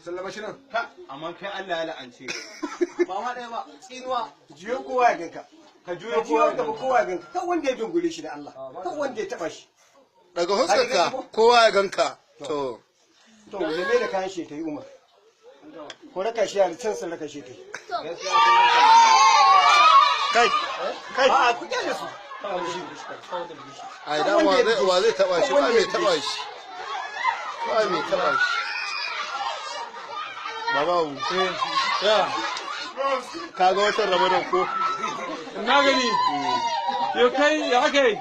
Sallama shi nan. Amma kai Allah ya la'ance. Ba ma ɗaya ba, tsinuwa. Jiyo kowa ya ganka. Ka Ka juyo jiyo kowa gaba kowa ya ganka. Kan wanda ya dungure shi da Allah. Kan wanda ya taba shi. Daga huskarka kowa ya ganka. To. To ya mai da kayan shi ta yi Umar. Ko raka shi yara can sun raka shi ta yi. Kai. Kai. A'a ku kyale su. Ai dan wa zai taba shi, ba mai taba shi. Ba mai taba shi. Baba Abu. Ya. Ka ga watan Ramadan ko? Na gani. Yo kai ya kai.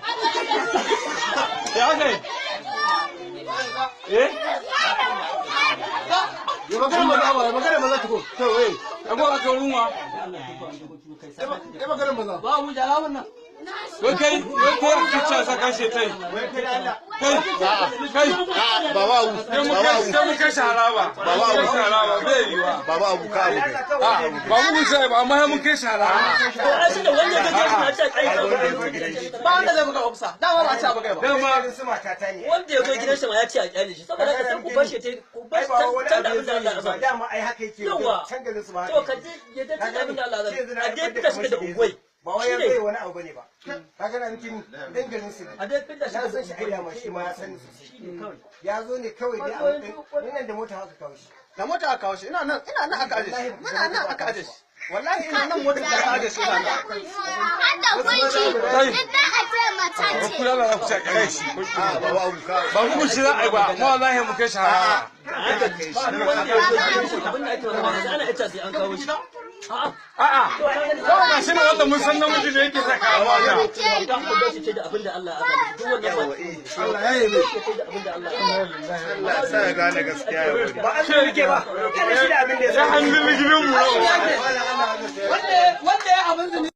Ya kai. Eh? Ya magana maza ba, ya magana maza tuko. To eh. Ago aka ruwa. Ya magana maza. Ba mu jara wannan. Wai kai, wai kai rikici sa kashe tai. Wai kai da Allah. Kai, kai. A'a, Baba Abu. Sai mu Baba kai, Abu. sai mu kai shi haraba. Baba Abu. Kai shi haraba bai yiwa. Baba Abu ka abu kai. A ba mu sai ba amma sai mun kai shi haraba. To ai shi da wanda ya gaje shi na ce kai. Ba wanda zai buga ofisa. Dama ba a ci abu kai ba. Dama Su matata ne. Wanda ya zo gidan shi ma ya ce a kyale shi. Saboda haka sai ku bar shi ku bar Ai shi ba wani can da abu abin da Allah ya ya azaba. dama ai haka yake. Yawwa. Can garin su ba haka To ka yake. je ya je can da abin da Allah ya Shi yanzu azaba. na A dai haifar da fita shi da kamar shi unguwai. Ba wai ya Shi ne. zai wani abu bane ba. Ka gana mutum ɗan garin su ne. A dai fita shi Na da san shi ai dama shi ma ya sani sosai. Shi ne kawai. Ya zo ne kawai dai a matsayin nan da mota haka kawo shi. Da mota aka kawo shi, ina nan, ina nan aka aje shi. Muna nan aka aje shi. Wallahi ina nan motar da aka aje shi ina nan. Hada gunki, duk da a ce mata ce. kula da ku ta kai shi. A'a, Baba Abu ka. Ba mu shi za a yi ba, amma wallahi mu kai shi haraba. Ba wanda ya zo gidan shi abin da ake magana ana ita sai an kawo shi. A'a. A'a, kawai ga shi ne wanda mun san namiji ne yake saka a mata. Idan ku bar shi ce da abin da Allah ya azaba. Duk wannan ba. Allah ya yi mai. Ce da abin da Allah ya azaba. Allah ya sa ya gane gaskiya ya bari. Ba an rike ba. Kada shi da abin da ya Ya sani. hannu gidan mu.